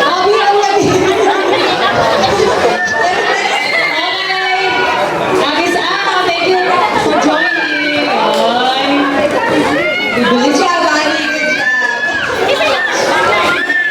Happy already. Okay. Ate Sam, thank you for joining. Ay. Good job, Annie. Good job.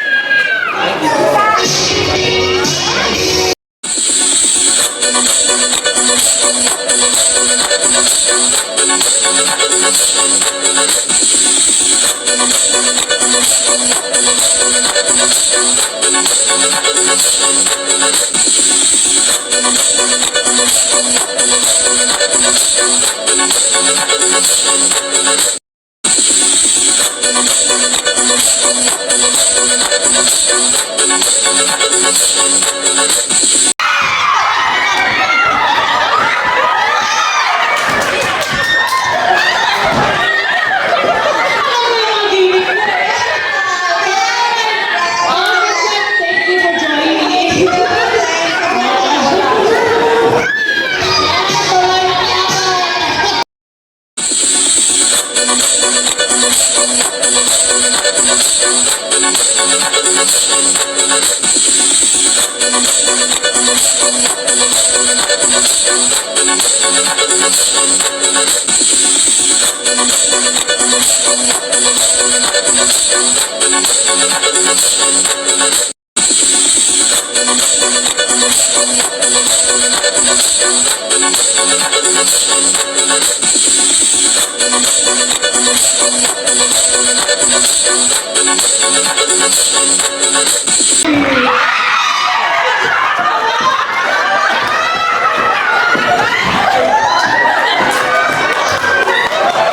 Ano yung mga gimmick mo eh? Oh, thank you for joining. Yan, tuloy ang laban.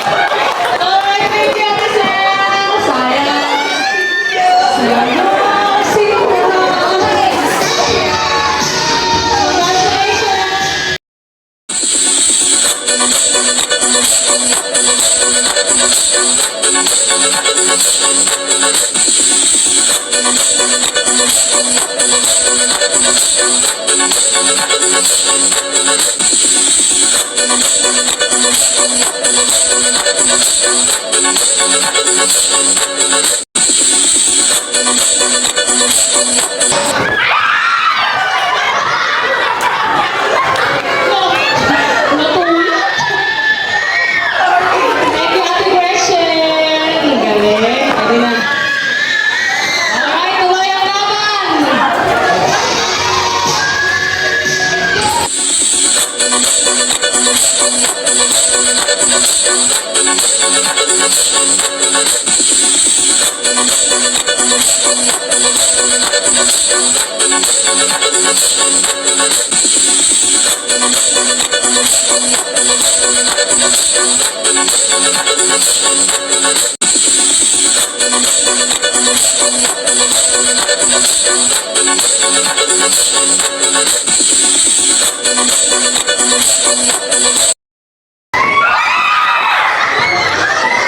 Alright, thank you, Ate Sel. Sayang. Sayang. Sino ka na? Congratulations! Natulog. Thank you, Ate Gretchen. Galing. Pwede na. Alright, tuloy ang laban.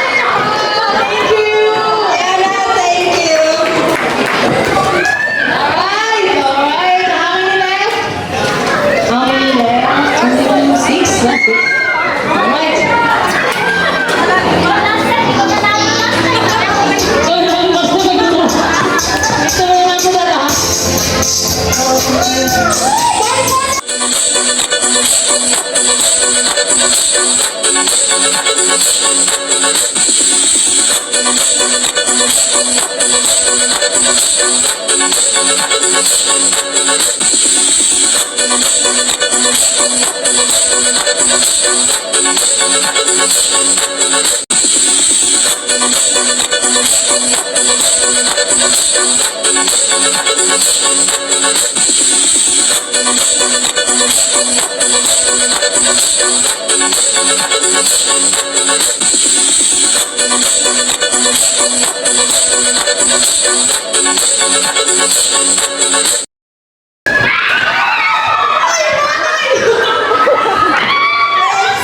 Thank you. Yana, thank you. Alright. How many left? How many left? Two, six. Six. Alright. So, ito na lang po lahat.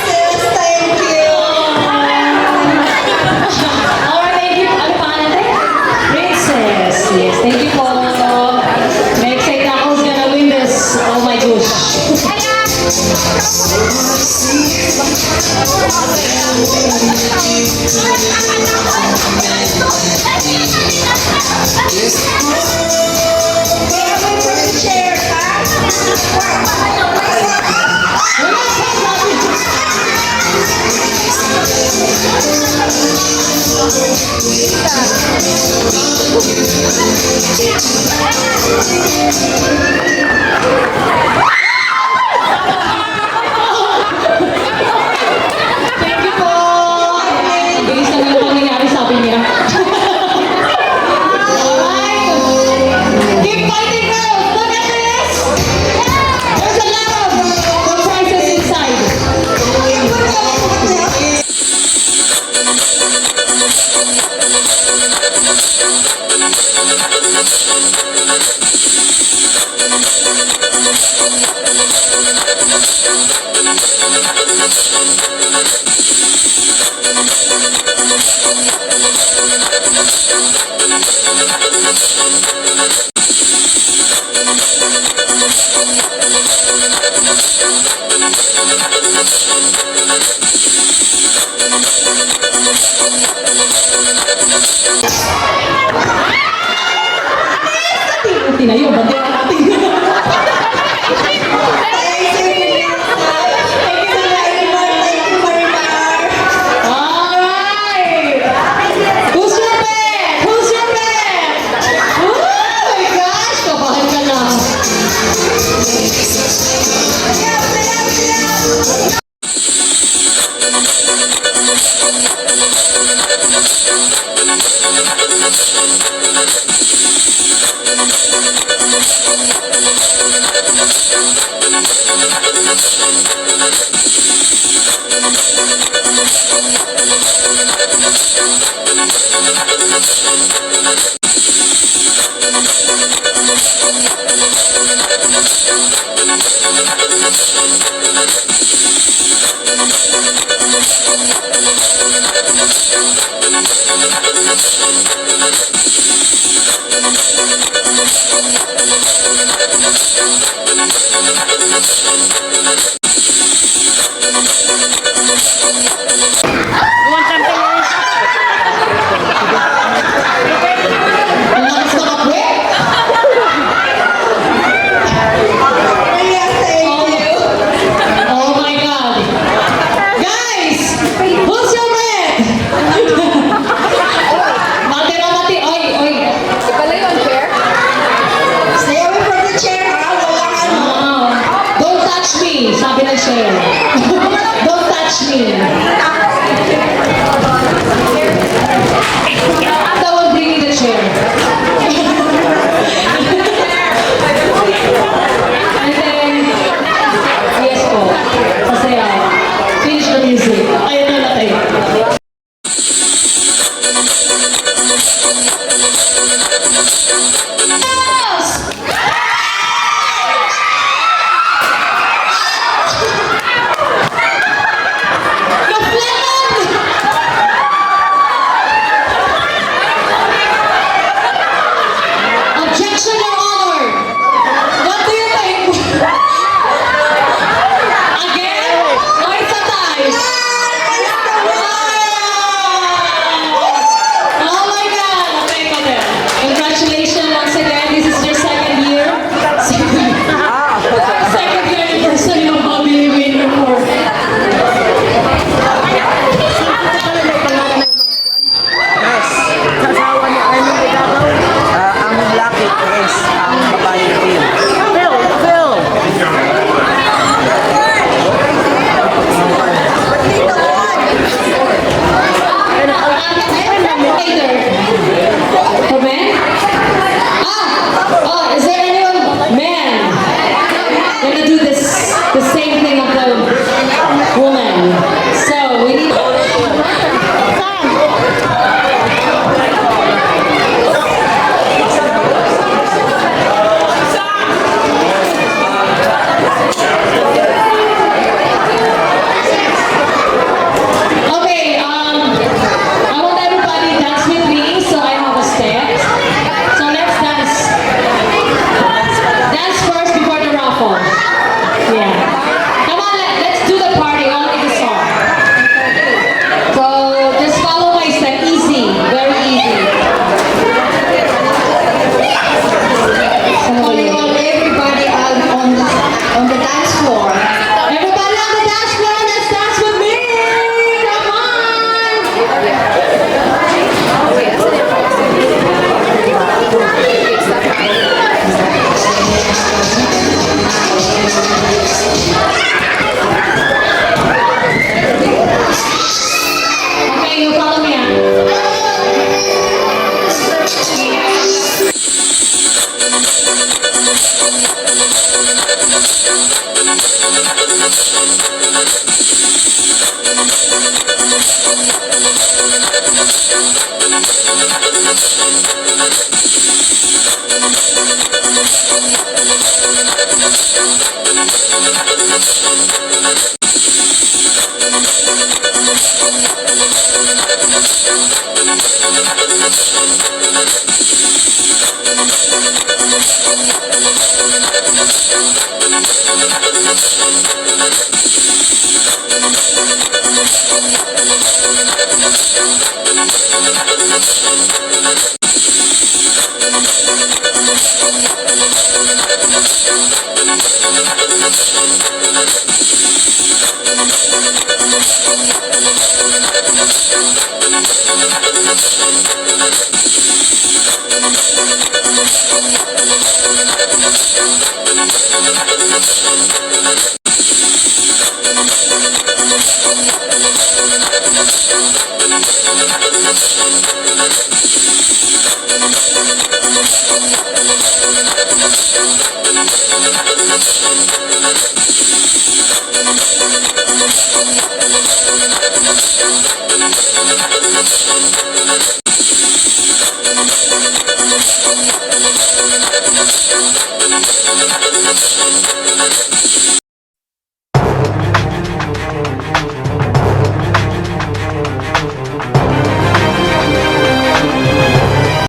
Sis, thank you. Thank you po. Bilis lang yung pangyayari, sabi niya. Alright. Keep fighting, girls. Look at this. There's a lot of surprises inside. Tinayo, bandera natin. Thank you, Melissa. Thank you, Marimar. Thank you, Marimar. Alright! Who's your bet? Who's your bet? Oh my gosh! Kabahan ka na. Sayaw, sayaw, sayaw. Ang lakas ng apoy. Maria, thank you. Oh my God. Guys! Who's your bet? Matira mati. Oy, oy. Stay away from the chair, ha? Walang ano. Ah, "Don't touch me," sabi ng chair. "Don't touch me."